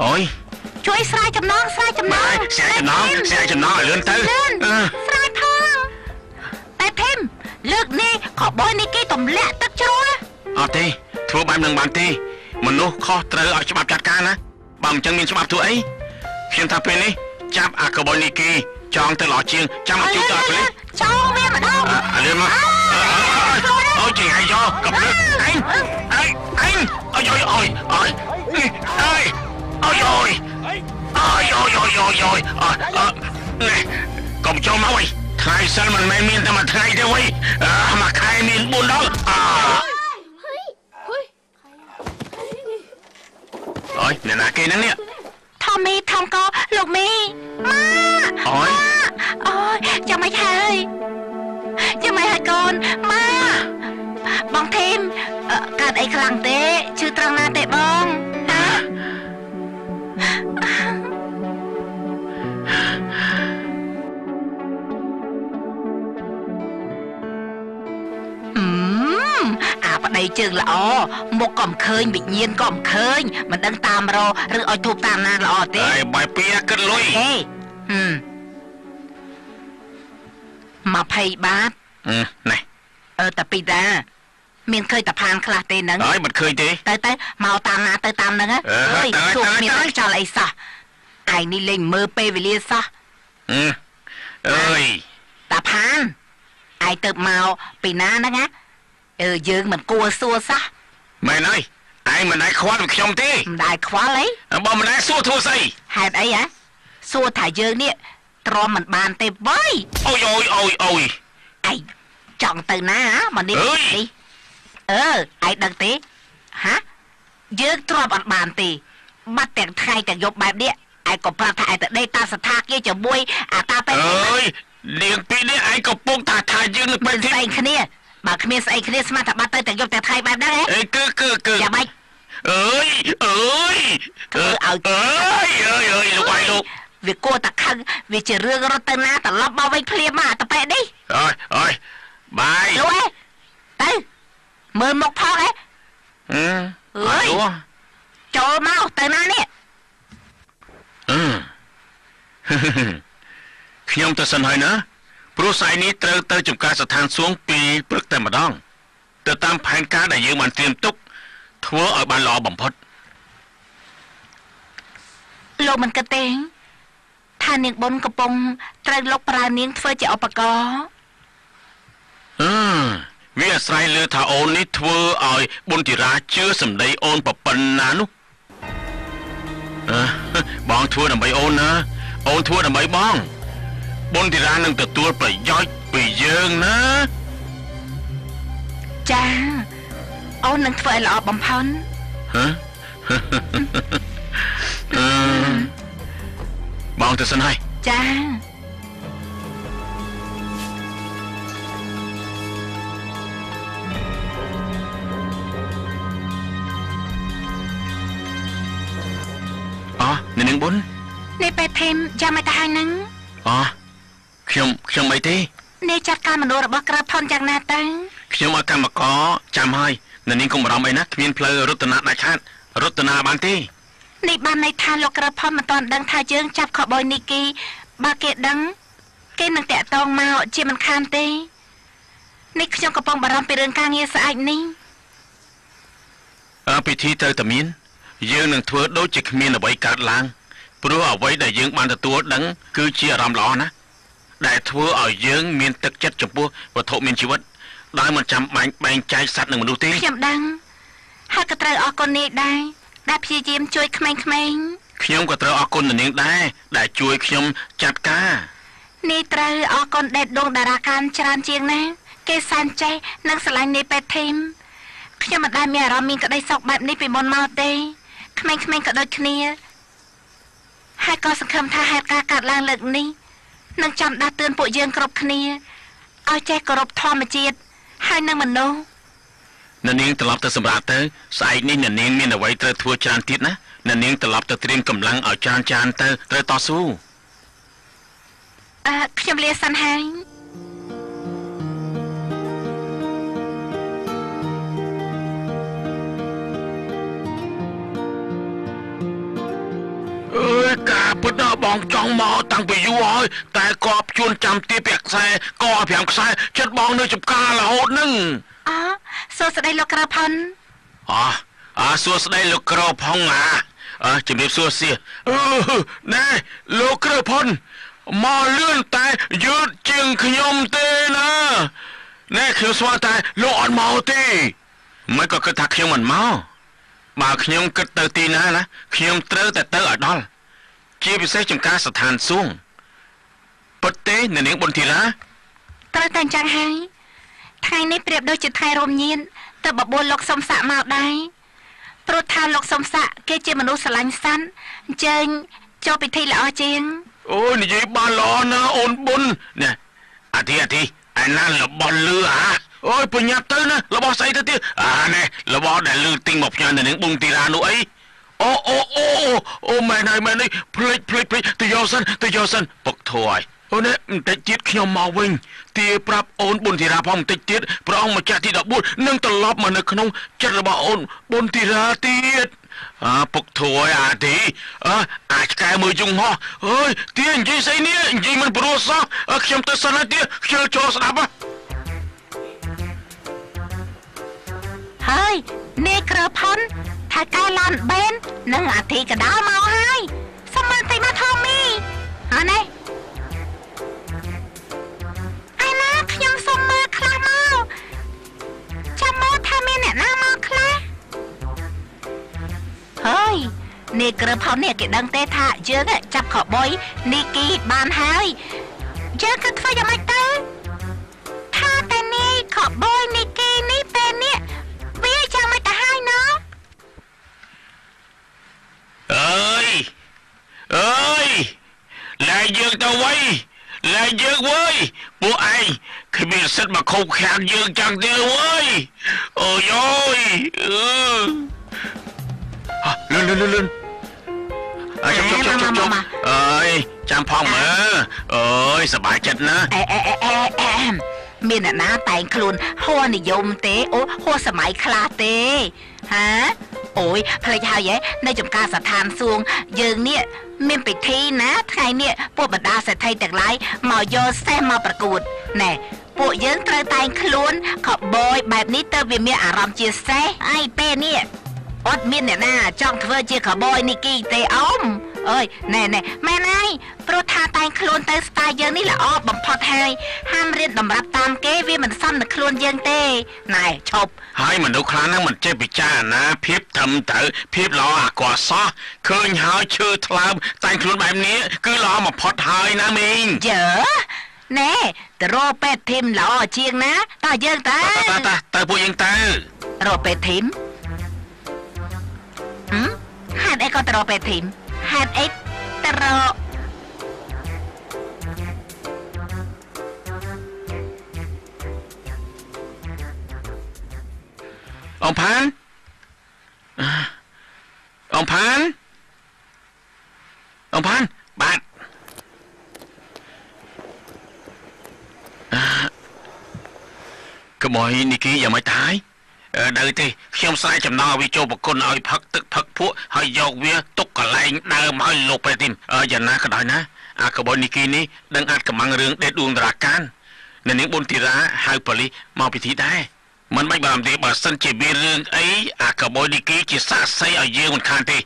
អូយ ជួយស្រាយចំណង ស្រាយចំណង ស្រាយចំណង ស្រាយចំណងឲ្យលឿនទៅ ស្រាយផង តែធីម លើកនេះខបយនេះគេទម្លាក់ទឹកជ្រោះ អត់ទេ ធ្វើបែបនឹងបានទេ មនុស្សខុសត្រូវឲ្យច្បាប់ចាត់ការណា បើមិនចឹងមានច្បាប់ធ្វើអី? ខ្ញុំថាពេលនេះចាប់អាកបយនេះគេចងទៅល្អជាង ចាំមកជួយដល់ប៉ូលីស ចងវាម្ដង អាលឿនមក អូយ ជាងឯងយកកំភ្លើង ឯងឯងឯង អូយអូយអូយអូយអូយអូយអូយអូយអូយអូយអូយអូយ នេះកុំចូលមកវិញ ថ្ងៃសិលមិនមែនមានតែមួយថ្ងៃទេវិញ មួយខែមាន4ដង អអូយ អ្នកណាគេហ្នឹងនេះ? ថមមី ថមកលោកមី ម៉ា អូយ អូយ ចាំមិនហើយ ចាំមិនហើយកូន ម៉ា បងធីម កើតអីខ្លាំងទេ? ឈឺត្រង់ណាទេបងហ៎? អាប្តីជើងល្អ មុខក៏មិនឃើញ វិញ្ញាណក៏មិនឃើញ មិនដឹងតាមរឬឲ្យធូបតាមណាល្អទេ អើយ បាយពីគិតលុយ ទេហឹម20បាត នេះ អឺតាពីតាមានឃើញតាផានខ្លះទេហ្នឹង? អើយ មិនឃើញទេ ទៅទៅ មកតាមណាទៅតាមហ្នឹង អើយ ជួបមានតែខ្យល់អីសោះ ឯងនេះលេងមើលពេលវេលាសោះ អើយ តាផាន ឯងទៅមកពីណាហ្នឹងណា? អឺយើងមិនគួរសួរសោះ មែនហើយ ឯងមិនដែលខ្វល់ពីខ្ញុំទេ មិនដែលខ្វល់អី បើមិនដែលសួរធ្វើស្អី? ហេតុអីហ៎ សួរថាយើងនេះទ្រាំមិនបានទេវើយ អូយអូយអូយអូយ ឯងចង់ទៅណាមកនេះនេះ? អឺឯងដឹងទេហា យើងទ្រាំអត់បានទេ បាត់ទាំងថ្ងៃទាំងយប់បែបនេះ ឯងក៏ប្រាប់ថាឯងទៅដេកតាមសន្តាគារជាមួយអាតាពេទ្យ អើយ នាងពីរនេះ ឯងកំពុងថាថាយើងនឹងពេទ្យស្អីគ្នា បើគ្មានស្អីគ្នា ស្មានថាបាត់ទៅទាំងយប់ទាំងថ្ងៃបែបហ្នឹងហ៎? អេគឺគឺគឺ យ៉ាងម៉េច? អើយអើយ ធ្វើឲ្យ អើយអើយអើយ លោកអាយលោក វាគួរតែខឹង វាជារឿងរត់ទៅណាត្រឡប់មកវិញភ្លាមមកអាតប៉ែនេះ អើយអើយ បាយលោកអេ ទៅមើលមុខផងហ៎ អើយ ចូលមកទៅណានេះ? អឺខ្ញុំទៅសិនហើយណា ព្រោះស្អែកនេះត្រូវទៅចំការស្ថានសួងពីព្រឹកតែម្ដង ទៅតាមផែនការដែលយើងបានត្រៀមទុក ធ្វើឲ្យបានល្អបំផុត លោកមិនគិតទេថានាងបុនកំពុងត្រូវលោកប្រើនាងធ្វើជាឧបករណ៍? អឺវាអាស្រ័យលើថាអូននេះធ្វើឲ្យប៊ុនធីរ៉ាជឿសម្ដីអូនប្រប៉ុណ្ណានោះ អឺបងធ្វើដើម្បីអូនណា អូនធ្វើដើម្បីបង ប៊ុនធីរ៉ានឹងទទួលប្រយោជន៍ពីយើងណា ចា អូននឹងធ្វើឲ្យល្អបំផុត ហ៎ អឺបងទៅសិនហើយ ចា អនៅនាងប៊ុន នេះពេទ្យធីម យ៉ាងម៉េចទៅហើយហ្នឹង? អខ្ញុំខ្ញុំអីទេ នេះចាត់ការមនុស្សរបស់ក្រើផុនយ៉ាងណាទៅ? ខ្ញុំឲ្យកម្មករចាំហើយ នៅនាងកុំបារម្ភអីណា គ្មានផ្លូវរត់ណាដាច់ខាតរត់ណាបានទេ នេះបានន័យថាលោកក្រើផុនមិនទាន់ដឹងថាយើងចាប់ខបយនេះគេ បើគេដឹង គេនឹងតាក់តងមកជាមិនខានទេ នេះខ្ញុំកំពុងបារម្ភពីរឿងការងារស្អែកនេះ អើពិធីត្រូវតែមាន យើងនឹងធ្វើដូចជាគ្មានអ្វីកើតឡើង ព្រោះអ្វីដែលយើងបានទទួលដឹងគឺជាអារម្មណ៍ល្អណាស់ ដែលធ្វើឲ្យយើងមានទឹកចិត្តចំពោះវត្ថុមានជីវិត ដោយមិនចាំបាច់បែងចែកសត្វនិងមនុស្សទេ ខ្ញុំដឹងហើយ ក៏ត្រូវអរគុណនាយដែរ ដែលព្យាយាមជួយក្មេងៗ ខ្ញុំក៏ត្រូវអរគុណនាងដែរ ដែលជួយខ្ញុំចាត់ការ នេះត្រូវអរគុណដេតដួងតារាកានច្រើនជាងណា គេសែនចេះនិងស្រឡាញ់នាយពេទ្យធីម ខ្ញុំមិនដែលមានអារម្មណ៍មានក្តីសុខបែបនេះពីមុនមកទេ ក្មេងៗក៏ដូចគ្នា ហើយក៏សង្ឃឹមថាហេតុការណ៍កើតឡើងលើកនេះនឹងចាំដាស់តឿនពួកយើងគ្រប់គ្នាឲ្យចេះគោរពធម្មជាតិហើយនឹងមនុស្ស អ្នកនាងត្រឡប់ទៅសម្រាប់ទៅ ស្អែកនេះអ្នកនាងមានអ្វីត្រូវធ្វើច្រើនទៀតណា អ្នកនាងត្រឡប់ទៅត្រៀមកម្លាំងឲ្យច្រើនច្រើនទៅ ត្រូវតស៊ូ អឺខ្ញុំលាសិនហើយ ពិតណាស់បងចង់មកតាំងពីយូរហើយតែក៏ជួនចាំទីពាក់ខ្សែក៏5ខ្សែចិត្តបងនៅចំការរហូតនឹងអូសួស្តីលោកក្រផុនអូសួស្តីលោកក្រផុងអាជំរាបសួរសៀណែលោកក្រផុនមកលឿនតែយឺតជាងខ្ញុំទេណាណែខ្ញុំស្មានតែលោកអត់មកទេមិនក៏គិតថាខ្ញុំមិនមកបើខ្ញុំគិតទៅទីណាណាខ្ញុំត្រូវតែទៅឲ្យដល់ជាពិសេសចំការស្ថានសួងពិតទេអ្នកនាងប៊ុនធីរ៉ាត្រូវតែអញ្ចឹងហើយថ្ងៃនេះប្រៀបដូចជាថ្ងៃរមញៀនទៅបបួលលោកសុំស័កមកដែរព្រោះថាលោកសុំស័កគេជាមនុស្សស្រឡាញ់សត្វអញ្ជើញចូលពិធីល្អជាងអូយនិយាយបានល្អណាស់អូនប៊ុននេះអាធីឯណារបស់លឺអាអូយបញ្ញាប់ទៅណារបស់ស្អីទៅទៀតអានេះរបស់ដែលលឺទិញមកផ្ញើនៅនឹងប៊ុនធីរ៉ានោះអីអូអូអូអូមែនហើយមែននេះភ្លេចទៅយកសិនពុកធួយអូនេះបន្តិចទៀតខ្ញុំមកវិញទាប្រាប់អូនប៊ុនធីរ៉ាផងបន្តិចទៀតព្រះអង្គម្ចាស់ទី14នឹងត្រឡប់មកនៅក្នុងចិត្តរបស់អូនប៊ុនធីរ៉ាទៀតអាពុកធួយអាទីអាឆ្កែមើលយងហោះអើយទានិយាយស្អីនេះនិយាយមិនព្រោះសោះខ្ញុំទៅសិនហើយទាខ្ញុំចូលស្ដាប់ហើយនាយក្រផុនថាកែឡានបែននិងអាធីកដាលមកហើយសុំមើលតិចមកថមីអើនេះឯណាខ្ញុំសុំមើលខ្លះមកចាំមើលថាមានអ្នកណាមកខ្លះហើយនាយក្រផុននេះគេដឹងទេថាយើងចាប់ខបុយនីគីបានហើយយើងក៏ធ្វើយ៉ាងម៉េចទៅថាតែនាយខបុយនីគីនេះពេលនេះវាយ៉ាងម៉េចទៅហើយណោះអើយលែងយើងទៅវៃលែងយើងវើយពួកឯងគ្មានសិទ្ធិមកខុបខាងយើងចឹងទេវើយអូយអូយលឿនលឿនអើយជប់អើយចាំផងមើលអើយសប្បាយចិត្តណាអេអេមានអ្នកណាតែងខ្លួនហួរនិយមទេអូហួរសម័យខ្លះទេហាអូយភ្លេចហើយហ៎នៅចំការស្ថានសួងយើងនេះមានពិធីណាថ្ងៃនេះពួកបណ្ដាសេដ្ឋីទាំងឡាយមកយកសេះមកប្រកួតណែពួកយើងត្រូវតែងខ្លួនខបយបែបនេះទៅវាមានអារម្មណ៍ជាសេះអីពេលនេះអត់មានអ្នកណាចង់ធ្វើជាខបយនេះគីទេអ៊ំអើយណែមែនហើយព្រោះថាតែងខ្លួនទៅស្ទាយយើងនេះល្អបំផុតហើយហាមរៀនតម្រាប់តាមគេវាមិនសមនឹងខ្លួនយើងទេណែឈប់ហើយមនុស្សខ្លះហ្នឹងមិនចេះពិចារណាភាពត្រឹមត្រូវភាពល្អអាក្រក់សោះឃើញហើយឈើថ្លើមតែងខ្លួនបែបនេះគឺល្អបំផុតហើយណាមីងយើណែទៅរកពេទ្យធីមល្អជាងណាតើយើងតើទៅពួកយើងទៅរកពេទ្យធីមហេតុអីក៏ទៅរកពេទ្យធីមហេតុអីទៅរកអង្គផានអង្គផានអង្គផានបាទក្មួយនេះគេយ៉ាងម៉េចទៅហើយ នៅទេខ្ញុំស្រែចំណងឲ្យវាចូលប្រគុណឲ្យផឹកទឹកផឹកភក់ហើយយកវាទុកកន្លែងដើមឲ្យលោកពេទ្យទីយ៉ាងណាក៏ដោយណាអាកបនីគីនេះដឹងអាចកំាំងរឿងដេតដួងតារាកានអ្នកនាងប៊ុនធីរ៉ាហៅប៉ូលីសមកពិធីដែរមិនបាច់បារម្ភទេបើសិនជាមានរឿងអីអាកបនីគីជាសាក្សីឲ្យយើងមិនខានទេ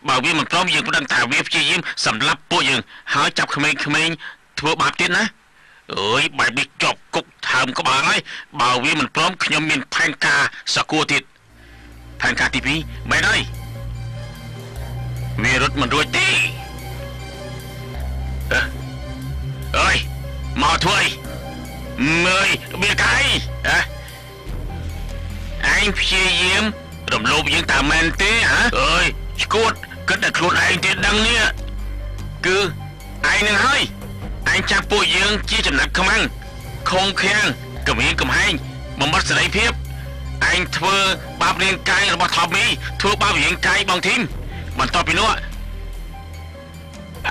បើវាមិនព្រមយើងមិនដឹងថាវាព្យាយាមសម្លាប់ពួកយើងហើយចាប់ក្មេងៗធ្វើបាបទៀតណាអើយបែបនេះជាប់គុកថើមក្បាលហើយបើវាមិនព្រមខ្ញុំមានផែនការសកួរទៀតផែនការទី2មែនហើយវារត់មិនរួចទេអើយមកធ្វើអីមើលវាកាយហ៎ឯងព្យាយាមរំលោភយើងតាមមែនទេហ៎អើយឈួតគិតតែខ្លួនឯងទេដឹងនេះគឺឯងនឹងហើយឯងចាប់ពួកយើងជាចំណាត់ខ្មាំងខំខាំងគំរាមកំហែងបំបត្តិសេរីភាពឯងធ្វើបាបរាងកាយរបស់ថបមីធ្វើបាបរាងកាយបងធីមបន្ទាប់ពីនោះ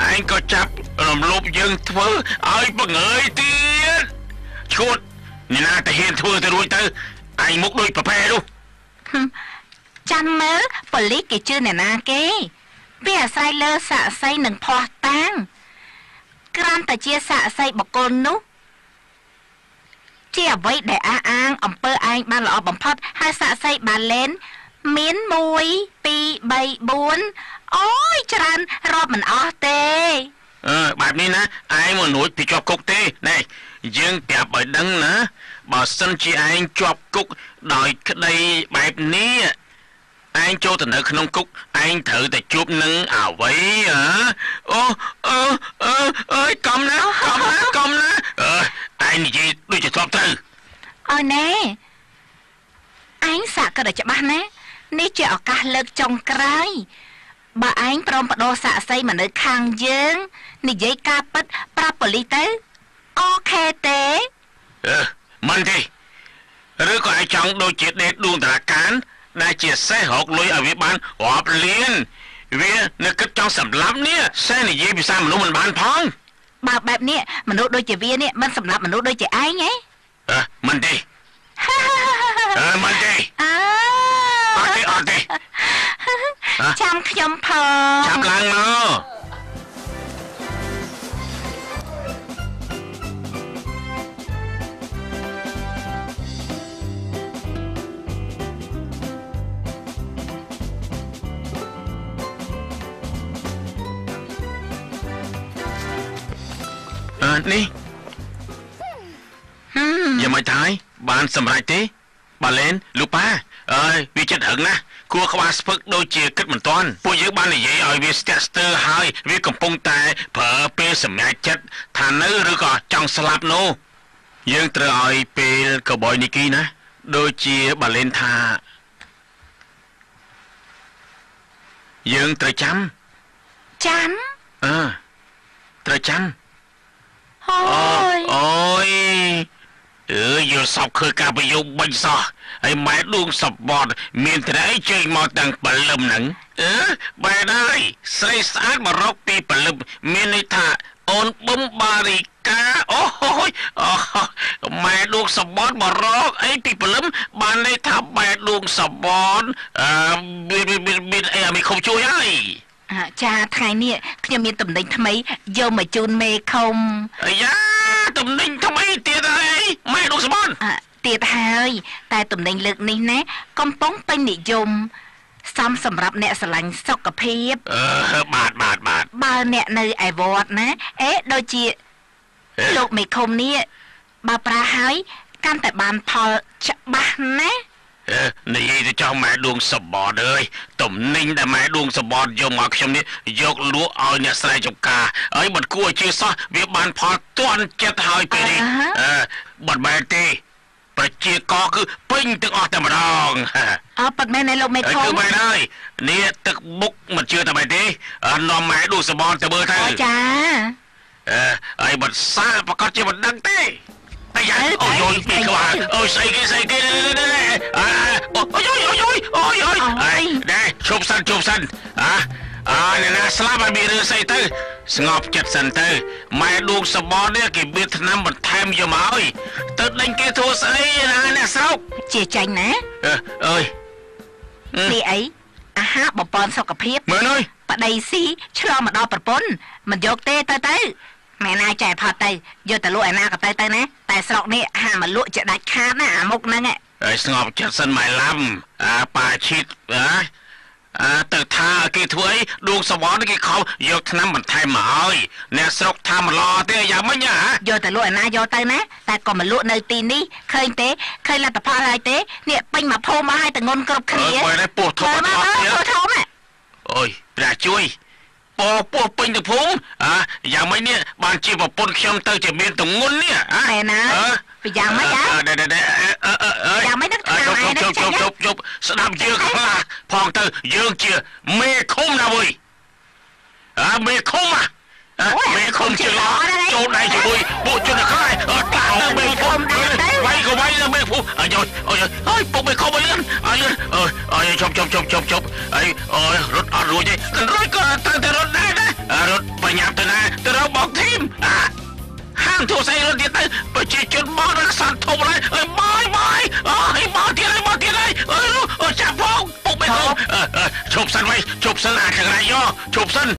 ឯងក៏ចាប់រំលោភយើងធ្វើឲ្យបង្ើយទៀតឈួតអ្នកណាទៅហ៊ានធ្វើទៅរួចទៅឯងមុខដូចប្រផែនោះចាំមើលប៉ូលីសគេជឿអ្នកណាគេ វាអាស្រ័យលើសាក្សីនិងភស្តុតាងគ្រាន់តែជាសាក្សីបុគ្គលនោះជាអ្វីដែលអះអាងអំពើឯងបានល្អបំផុតហើយសាក្សីបានលែនមាន1 2 3 4អូយច្រើនរាប់មិនអស់ទេបែបនេះណាឯងមិនរួចពីជាប់គុកទេណែយើងប្រាប់ឲ្យដឹងណាបើសិនជាឯងជាប់គុកដោយក្តីបែបនេះឯងចូលទៅនៅក្នុងគុកឯងត្រូវតែជួបនឹងអ្វីហ៎អូអឺអឺអើយកំណាកំណាកំណាអើឯងនិយាយដូចជាធ្លាប់ទៅអូណែឯងសាកក៏តែច្បាស់ណានេះជាឱកាសលើកចុងក្រោយបើឯងព្រមបដូរសាក្សីមកនៅខាងយើងនិយាយការពិតប្រាប់ប៉ូលីសទៅអូខេទេមិនទេឬក៏ឯងចង់ដូចជាដេតដួងតារាកានដែលជាសេះរកលុយឲ្យវាបានរាប់លានវានៅគិតចង់សម្លាប់នេះសេះនិយាយភាសាមនុស្សមិនបានផងបើបែបនេះមនុស្សដូចជាវានេះមិនសម្លាប់មនុស្សដូចជាឯងហ៎មិនទេមិនទេអត់ទេអត់ទេចាំខ្ញុំផងចាប់ឡើងមកនេះយ៉ាងម៉េចហើយបានសម្រេចទេបាឡែនលូប៉ាអើយវាចិត្តហឹងណាស់គួរក្បាលស្ពឹកដូចជាគិតមិនទាន់ពួកយើងបាននិយាយឲ្យវាស្ទាក់ស្ទើរហើយវាកំពុងតែប្រើពេលសម្រេចចិត្តថានៅឬក៏ចង់ស្លាប់នោះយើងត្រូវឲ្យពេលកបយនីគីណាដូចជាបាឡែនថាយើងត្រូវចាំចាំត្រូវចាំអូយអើយយល់សពឃើញការប្រយោគបាញ់សោះហើយម៉ែដួងសបត់មានតែអីចេញមកតាំងព្រលឹមហ្នឹងបែរហើយស្រីស្អាតមករកពីព្រលឹមមានន័យថាអូនបឹមបារីកាអូយម៉ែដួងសបត់មករកអីពីព្រលឹមបានន័យថាម៉ែដួងសបត់មានអីឲ្យខំជួយហើយចាថ្ងៃនេះខ្ញុំមានតំណែងថ្មីយកមកជូនមេឃុំអាយ៉ាតំណែងថ្មីទៀតហើយម៉ែដួងសបត់ទៀតហើយតែតំណែងលើកនេះណាកំពុងពេញនិយមសមសម្រាប់អ្នកស្រឡាញ់សុខភាពបាទបាទបាទបើអ្នកនៅឯវត្តណាអេដូចជាលោកមេឃុំនេះបើប្រើហើយកាន់តែបានផលច្បាស់ណានិយាយទៅចោះម៉ែដួងសបត់អើយទំនិញដែលម៉ែដួងសបត់យកមកខ្ញុំនេះយកលក់ឲ្យអ្នកស្រែចម្ការហើយមិនគួរឲ្យជឿសោះវាបានផលទាន់ចិត្តហើយពេលនេះមិនមែនទេប្រជាកគឺពេញទាំងអស់តែម្ដងអើប៉ិតមែនទេលោកមេឃុំគឺមែនហើយនេះទឹកមុខមិនជឿតែមែនទេនាំម៉ែដួងសបត់ទៅមើលទៅចាហើយមិនសាប្រកាសជាមិនដឹងទេអាយ៉ាអូយយពីក្បាលអូយស្អីគេស្អីគេអូយអូយអូយអូយអូយអីណែឈប់សិនឈប់សិនអាអ្នកណាស្លាប់ឲ្យមានរឿងស្អីទៅស្ងប់ចិត្តសិនទៅម៉ែដួងសបត់នេះគេមានថ្នាំបន្ថែមយកមកឲ្យទៅដេញគេធ្វើស្អីណាអ្នកស្រុកជាចាញ់ណាអើយនេះអីអាហារបំពន់សុខភាពមើលអើយប្តីស៊ីឆ្លងមកដល់ប្រពន្ធមិនយកទេទៅទៅម៉ែណាចែផតទៅយកទៅលក់ឯណាក៏ទៅទៅណាតែស្រុកនេះហាមកលក់ជាដាច់ខាតណាអាមុខហ្នឹងហើយស្ងប់ចិត្តសិនម៉ែឡាំអាប៉ាឈីតអាទៅថាគេធ្វើអីដួងសវណ្ណគេខំយកថ្នាំបន្ថែមមកឲ្យអ្នកស្រុកថាមិនល្អទេយ៉ាងម៉េចណាយកទៅលក់ឯណាយកទៅណាតែក៏មកលក់នៅទីនេះឃើញទេឃើញលទ្ធផលហើយទេនេះពេញមកភូមិមកឲ្យតែងន់គ្រប់គ្នាអើយពោះធំអត់ពោះធំអូយព្រះជួយពោះពេញទៅភូមិអាយ៉ាងម៉េចនេះបានជាប្រពន្ធខ្ញុំទៅជាមានទងន់នេះអាមែនណាពីយ៉ាងម៉េចអាយ៉ាងម៉េចនឹងតាមឯងជប់ជប់ជប់ស្ដាប់យើងខ្លះផងទៅយើងជាមេឃុំណាវើយអាមេឃុំមេឃុំជាល្អចូលដៃជាមួយពួកជនខ្លះតាទៅមេឃុំវាយក៏វាយទៅមេភូអាយអើយអើយពួកមេឃុំឲ្យលឿនឲ្យលឿនអើយជប់ជប់ជប់ជប់ជប់អីអើយរត់អត់រួចទេរត់ក៏ត្រូវតែរត់ដែរណារត់បញ្ញាប់ទៅណាទៅរកបងធីមអាហាមធ្វើស្អីរត់ទៀតទៅប្រជាជនមកដល់ខ្សែធំហើយអើយបាយបាយអើយមកទៀតហើយមកទៀតហើយអើយចាប់ផងពួកមេឃុំឈប់សិន សិនវិញជប់សិនអាចង្រៃយោជប់សិន។